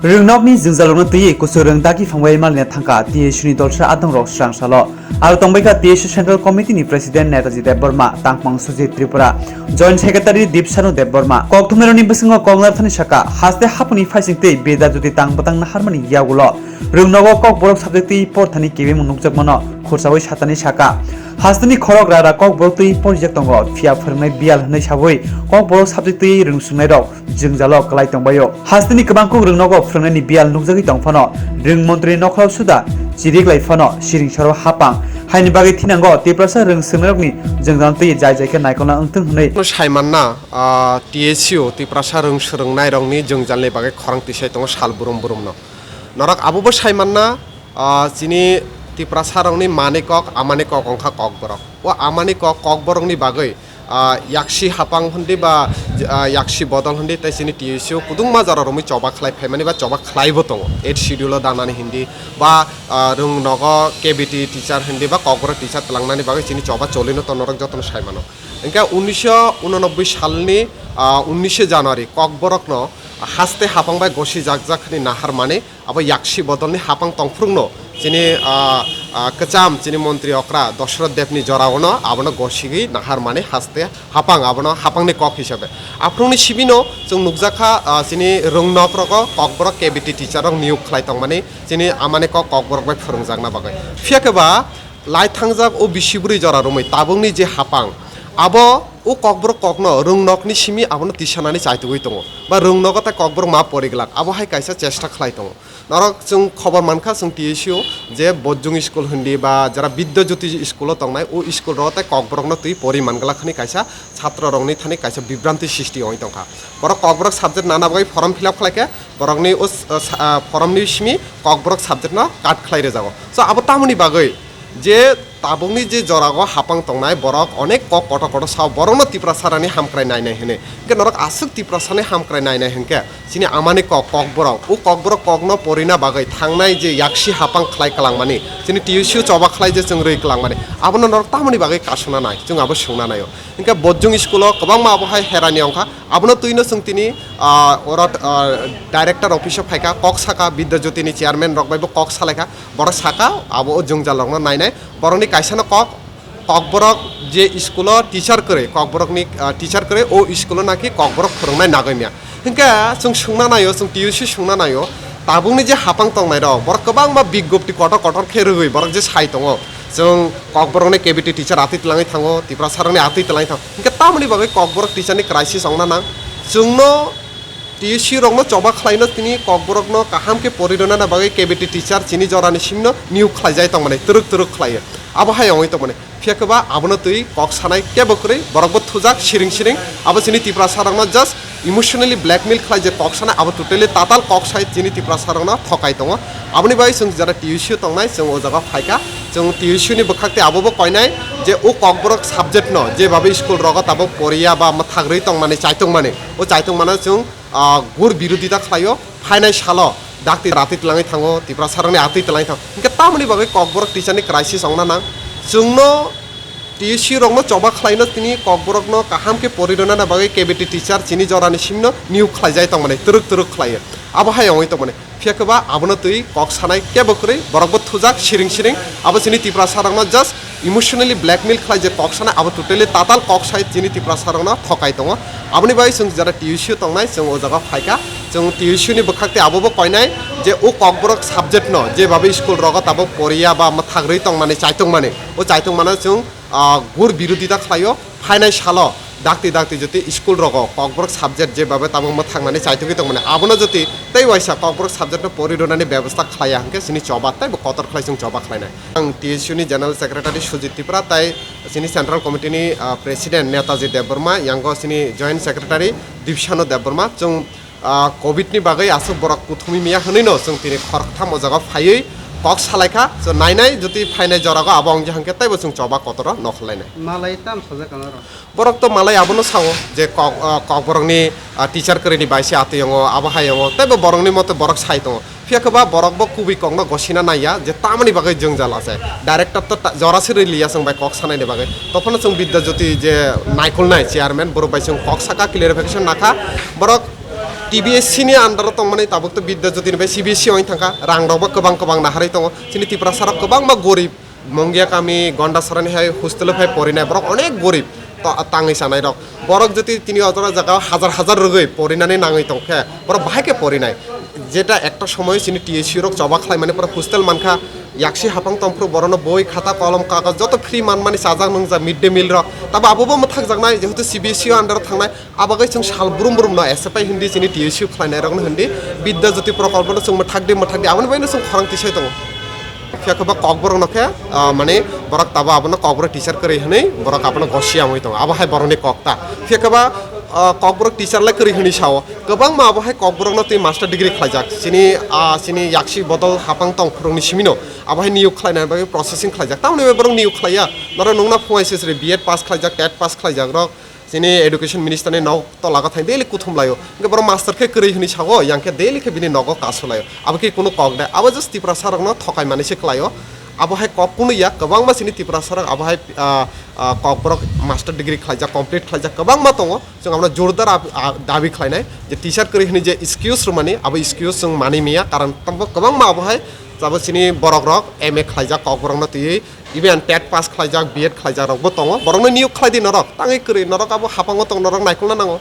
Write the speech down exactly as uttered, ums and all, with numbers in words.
Rwngnokni jwngjalrokno twiwi kuchuk rwng dagi phangbai malina thangkha T S U ni dolsa adongrok srang salo. Aro tongbaikha T S U Central Committee ni President Netaji Debbarma, tangmang Sujit Tripura, Joint Secretary Dipsanu Debbarma. Kokthumnairokni bwskango koknarthani saka, haste haphangni phaising tei beda joti tang bwtang naharmani yagulo rwngnogo kokborok subject twi porthani kebengmung nukjakmano khursaui satani saka. Hasteni khorok rara kokborok twi porijak tongo, phiya phwrwngnai biyal hwnwi saui kokborok subject twi rwngswngnairok jwngjalo kwlai tongbaio. Hasteni kwbang kuk rwngnogo phwrwngnaini biyal nukjagwi tongphano, rwng montri nokhorok suda chiriklai phano siringsaro hapang. Haini bagwi thinango Tiprasa rwngswngnairokni jwngjal twi jai jai khe naikolna wngthwng hwnwi. Saimanna, ah, T S U, Tiprasa rwngswrwngnairokni jwngjalni bagwi khorang tisai tongo sal brum brumno. Norok abobo saimanna, ah, chini Tiprasarokni mani kok, amani kok wngkha kokborok. O amani kok, kokborokni bagwi ah, yaksi hapang hwndi ba, ah, yaksi bodol hwndi tei chini T S U kwbangma jora romwi choba khlai phaimani ba choba khlaibo tongo. Eighth Schedule o danani hindi ba, ah, rwng nogo K B T teacher hindi ba kokborok teacher twlangnani bagwi chini choba cholino tono norok jotono sai mano. Hwnkhe unnisho unonoboi salni, ah, unnishe January kokborokno haste hapang bai gosi jak jak hwnwi nahar mani abo yaksi bodolni hapang tongphurungno chini, ah, ah, kwcham chini montri okra Dosroth Debni joraono abono gosigwi naharmani haste hapang, abono hapangni kok hisabe. Aphurungni sibino chwng nukjakha, ah, chini rwngnokrogo kokborok K B T teacher rok niyok khlai tongmani chini amani kok kokborok bai phwrwngjakna bagwi. Phiya khe ba lai thangjak o bisi bwrwi jora romwi tabukni je hapang, abo o kokborok kokno rwngnokni simi abono tisanani chaitugwi tongo ba rwngnogo tei kokborok ma poriglak, abo hai kaisa chesta khlai tongo. Norok chwng khobor mankha, chwng T S U je Bojjung school hindi ba jara Bidya Jyoti school o tongnai, o school rok tei kokborokno twi pori manglak hwnwi kaisa chhatro rokni thani kaisa bibranti sristi wngwi tongkha. Borok kokborok subject nana bagwi form fill up khlaikhe, borokni o s-, o sa-, ah, form ni simi kokborok subject no cut khlai rwjago. So abo tamoni bagwi je tabukni je jorago hapang tongnai borok onek kok kotor kotor sao, borokno Tiprasarani hamkrai nainai hwnwi. Hwnkhe norok aswk Tiprasani hamkrai nainai hwnkhe chini amani kok, kokborok, o kokborok kokno porina bagwi thangnai je yaksi hapang khlai kwlangmani, chini T S U choba khlai je chwng rwi kwlangmani, abono norok tamoni bagwi kasuna nai, chwng abo swngna naio. Hwnkhe Bojjung school o kwbangma abo hai herani wngkha, abono twino chwng tini, ah, oro, ah, director office o phaikha, kok sakha, Bidya Jyoti ni chairman rok bai bo kok salaikha, borok sakha abo o jwngjal rokno nainai, borokni kaisano kok, kokborok je school o teacher kwrwi, kokborokni, ah, teacher kwrwi o school o naki kokborok phwrwngnai nagwi maya. Hwnkhe chwng swngna naio, chwng T S U swngna naio, tabukni je hapang tongnai rok, borok kwbangma bigjopti kotor kotor khe rwgwi borok je sai tongo, chwng kokborokni K B T teacher atwi twlangwi thango, Tiprasarokni atwi twlangwi thango, hwnkhe tamoni bagwi kokborok teacher ni crisis wngna nang. Chwngno T S U rokno choba khlaino tini kokborokno kaham khe pori rwnana bagwi K B T teacher chini jorani simno niyok khlaijai tongmani, twrwk twrwk khlaiwi. Abo hai wngwi tongmani. Phiya khe ba abono twi kok sanai kebo kwrwi, borok bo thujak siring siring. Abo chini Tiprasa rokno just emotionally blackmail khlai je kok sanai, abo totally tatal kok sai chini Tiprasa rokno thokai tongo. Aboni bagwi chwng jara T S U tongnai, chwng o jaga phaikha, chwng T S U ni bwkhak tei abo bo koinai je o kokborok subject no je babe school rogo tabuk poriya ba mwthak rwi tongmani, chaitongmani, o chaitongmano chwng, ah, gur birodita khlaio, phainai salo dakti ratwi twlangwi thango, Tiprasa rokni atwi twlangwi thango. Hwnkhe tamoni bagwi kokborok teacher ni crisis wngna nang. Chwngno T S U rokno choba khlaino tini kokborokno kaham khe pori rwnana bagwi K B T teacher chini jorani simno niyok khlaijai tongmani, twrwk twrwk khlaiwi. Abo hai wngwi tongmani. Phiya khe ba abono twi kok sanai kebo kwrwi, borok bo thujak siring siring. Abo chini Tiprasa rokno just emotionally blackmail khlai je kok sanai, abo totally tatal kok sai chini Tiprasa rokno thokai tongo. Aboni bagwi chwng jara T S U tongnai, chwng o jaga phaikha, chwng T S U ni bwkhak tei abo bo koinai je o kokborok subject no je babe school rogo tabuk poriya ba mwthak rwi tongmani, chaitongmani, o chaitongmano chwng, ah, gur birodita khlaio, phainai salo dakti dakti joti school rogo kokborok subject je babe tabuk mwthangmani chaitugwi tongmani, abono joti tei waisa kokborok subject no pori rwnani bebostha khlaiya hwnkhe chini choba tei bo kotor khlai chwng choba khlainai. Ang T S U ni General Secretary Sujit Tripura tei chini Central Committee ni, ah, President Netaji Debbarma, yango chini Joint Secretary Dipsanu Debbarma, chwng, ah, covid ni bagwi aswk borok kuthumwi miya hwnwi no chwng tini khoroktham o jaga phaiwi kok salaikha, chwng nainai joti phainai jorago abo wngya hwnkhe teibo chwng choba kotoro nokhorlainai. Malai tam sajak ano ro. Borok to malai abono sao je kok, ah, kokborokni, ah, teacher kwrwini bai se atwi wngo, abo hai wngo, teibo borokni mote borok sai tongo. Phiya khe ba borok bo kubui kokno gosina naiya je tamoni bagwi jwngjal achai. Director to ta-, jora se rwliya chwng bai kok sanaini bagwi. Tophano chwng Bidya Jyoti je naikolnai chairman, borok bai chwng kok saka, clarification nakha. Borok C B S E ni under o tongmani tabuk to Bidya Jyoti ni bai C B S E wng thangkha, rang rok bo kwbang kwbang naharwi tongo. Chini Tiprasa rok kwbangma gorib, Mongia kami, Gonda Sorani hai hostel o phai porinai, borok onek gorib, to-, tangwi sanai rok. Borok jodi tini o jaga hajar hajar rwgwi porinani nangwi tongkhe, borok bahai khe porinai. Jeta ekta somoy chini T S U rok choba khlaimani pore hostel mankha, yaksi hapang tongphuru borokno boi, khata, kolom, kagoj joto free manmani chajak nwngjak mid day meal rok. Tabo abo bo mwthakjaknai, jehetu C B S E o under o thangnai, abo bai chwng sal brum brum no S F I hindi chini T S U khlainai rokno hindi, Bidya Jyoti prokolpo no chwng mwthak di, mwthak di, aboni bai no chwng khorang tisai tongo. Phiya khe ba kokborok no khe, ah, mane borok tabo abono kokborok teacher kwrwi hwnwi borok abono gosi amwi tongo. Abo hai borokni kok ta. Phiya khe ba, ah, kokborok teacher lai kwrwi hwnwi sao. Kwbangma abo hai kokborokno twi master degree khlaijak. Chini, ah, chini yaksi bodol hapang tongphurungni simino abo hai niyok khlaina bagwi processing khlaijak. Tamoni bai borok niyok khlaiya. Norok nungna phungai sesri B Ed pass khlaijak, tet pass khlaijak rok. Chini education minister ni nok tola gotha daily kuthum laio. Hingke borok master khe kwrwi hwnwi sao, yang khe daily khe bini nogo kasu laio. Abo khe kunu kok de. Abo just Tiprasa rokno thokai mani se khlaio. Abo hai kok kunu ya, kwbangma chini Tiprasa rok abo hai, ah, ah, kokborok master degree khlaijak, complete khlaijak kwbangma tongo. Chwng abono jordar ab-, ah, dabi khlainai je teacher kwrwi hwnwi je excuse rwmani, abo excuse chwng mani miya, karon tamo kwbangma abo hai jabo chini borok rok M A khlaijak kokborokno twiwi, even tet pass khlaijak, B Ed khlaijak rokbo tongo. Borokno niyok khlai di norok, tangwi kwrwi norok abo hapango tong norok naikolna nango.